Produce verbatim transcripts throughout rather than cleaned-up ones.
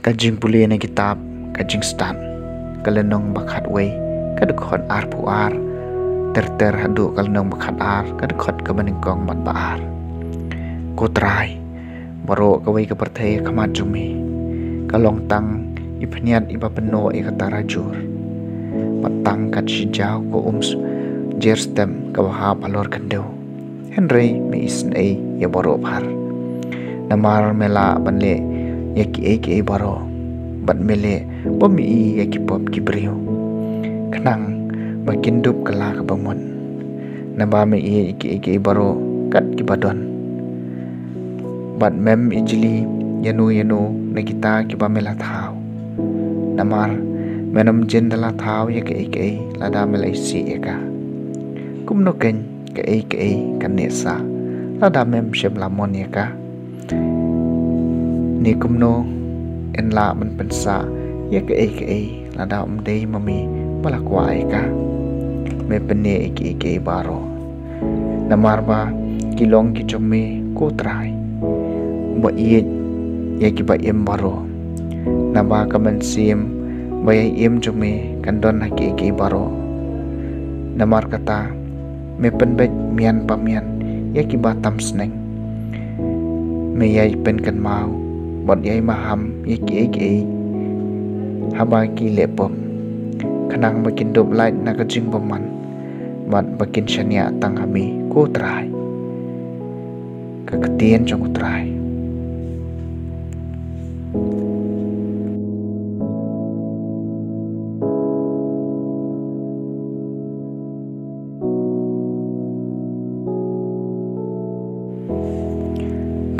Ka jingpule na kitab Ka Jingstad, ka lynnong ba khatwei, ka dkhot arphew ar, ter ter haduh ka lynnong ba khatar, ka dkhot kaba nyngkong bad ba ar. Ko Trai, baroh kawei ka pyrthei ha khmat jong me ka long tang i phniat iba pynnoh ïa ka tarajur, bad tang kat shi jaw ka um jer step kaba hap halor khyndew. Hynrei me isynei ïa baroh phar. Namar me lah ban leh ïa kiei kiei baroh, bad me leh ba me ïohi ïa ki pop ki briew, khnang ba kin dup kylla kaba mut. Naba me ïohi ïa kiei kiei baroh kat kiba don, bad mem ijli ïano ïano na kita kiba me la thaw. Namar men ym jin da la thaw ïa kiei kiei lada me la isih ïa ka. Kumno keiñ kaei kaei kan neh sah lada mem shym la mon ïa ka? Ne kumno yn lah ban pynsah ïa kaei kaei lada ym dei ma me ba la kwah ïa ka? Me pynneh ïa kiei kiei baroh, namar ba ki long ki jong me, ko Trai, uba ïeit ïa kiba im baroh. Naba ka mynsiem ba ïai im jong me kan don ha kiei kiei baroh. Namar kata, me pynbeit mian pa mian ïa kiba tam sneng. Me ïai pynkynmaw bad ïai maham ïa kiei kiei haba ki leh pop, khnang ba kin dup lait na ka jingbymman, bad ba kin shaniah tang ha me, ko Trai. Ka ktien jong U Trai.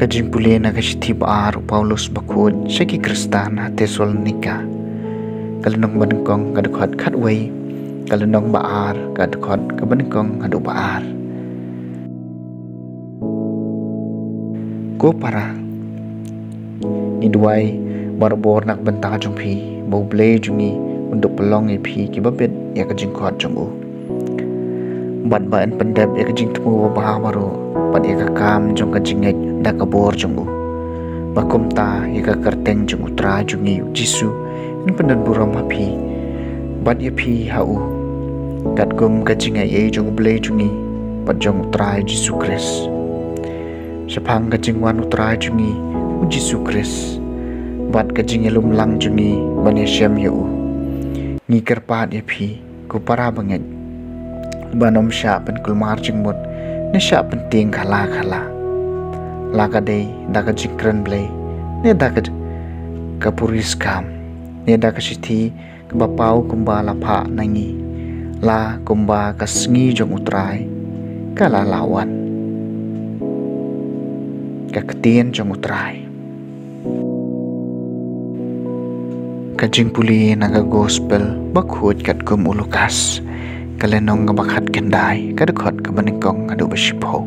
Ka jingpule na ka shithi ba ar u Paulus bakhuid sha ki Khristan ha Thessalonika, ka lynnong ba nyngkong, ka dkhot khatwei, ka lynnong ba ar, ka dkhot kaba nyngkong haduh ba ar. Ko para, ngi duwai barabor na ka bynta jong phi, ba U Blei jong ngi un dup pynlong ïa phi kiba bit ïa ka jingkhot jong u, bad ba yn pyndep ïa ka jingthmu babha baroh bad ïa ka kam jong ka jingngeit da ka bor jong u, ba kumta ïa ka kyrteng jong U Trai jong ngi U Jisu yn pyndonburom ha phi, bad ïa phi ha u, katkum ka jingaiei jong U Blei jong ngi bad jong U Trai Jisu Khrist. Shaphang ka jingwan U Trai jong ngi U Jisu Khrist, bad ka jingïalum lang jong ngi ban ïashem ïa u, ngi kyrpad ïa phi, ko para bangeit, ban ym shah pynkulmar jingmut ne shah pyntieng khana khana, la ka dei da ka jingkren Blei ne da ka, ka puriskam, ne da ka shithi kaba paw kumba la phah na ngi, la kumba ka sngi jong U Trai ka la lah wan. Ka ktien jong U Trai. Ka jingpule na ka Gospel bakhuid katkum u Lukas, ka lynnong kaba khatkhyndai, ka dkhot kaba nyngkong haduh ba shiphew.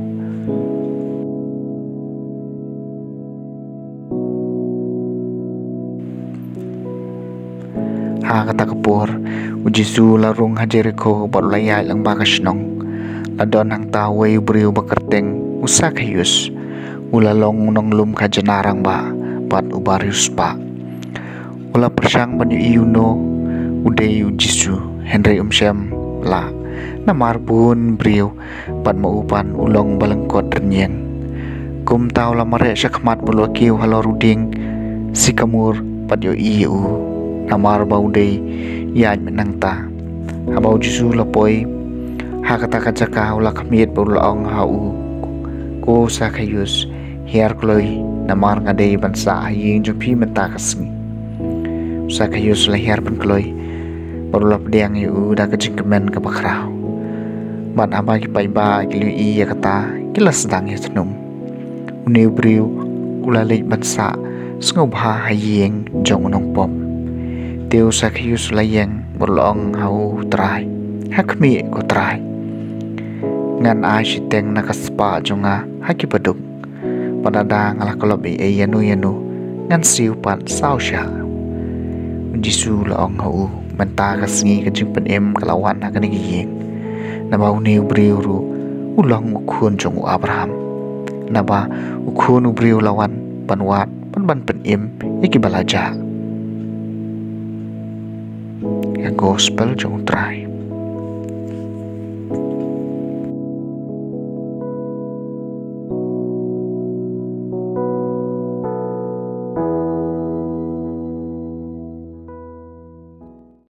Ha kata ka por, U Jisu u la rung ha Jerikho bad u la ïaid lyngba ka shnong. La don hangta uwei u briew ba kyrteng u Sakhaius, u la long u nonglum khajna rangbah bad uba riewspah. U la pyrshang ban ïohi uno u dei U Jisu, hynrei um shym lah, namar bun briew bad ma u pat u long ba lyngkot rynïeng. Kumta u la mareh shakhmat bad u la kiew halor u dieng sikamur pat ïohi ïa u, namar ba u dei ïaid mynta. Haba u Jisu u la poi ha kata ka jaka, u la khmied bad u la ong ha u, "Ko Sakhaius, hiar kloi, namar nga dei ban sah ha ïing jong phi mynta ka sngi." U Sakhaius u la hiar ban kloi bad u la pdiang ïa u da ka jingkmen kaba khraw. Bad haba ki paidbah ki la ïohi ïa kata, ki la sdang ïathnum. Une u briew u la leit ban sah sngewbha ha ïing jong u nongpop. Te u Sakhaius u la ïeng bad u la ong ha u Trai, "Ha khmih, ko Trai, ngan ai shiteng na ka spah jong nga ha ki baduk. Bad lada nga la kup ei ei ïano ïano, ngan siew pat saw shah." U Jisu u la ong ha u, "Mynta ka sngi ka jingpynim ka la wan ha kane ka ïing. Naba une u briew ruh u long u khun jong u Abraham. Naba u Khun u Briew u la wan ban wad bad ban pynim ïa kiba la jah." Ka Gospel jong u Trai.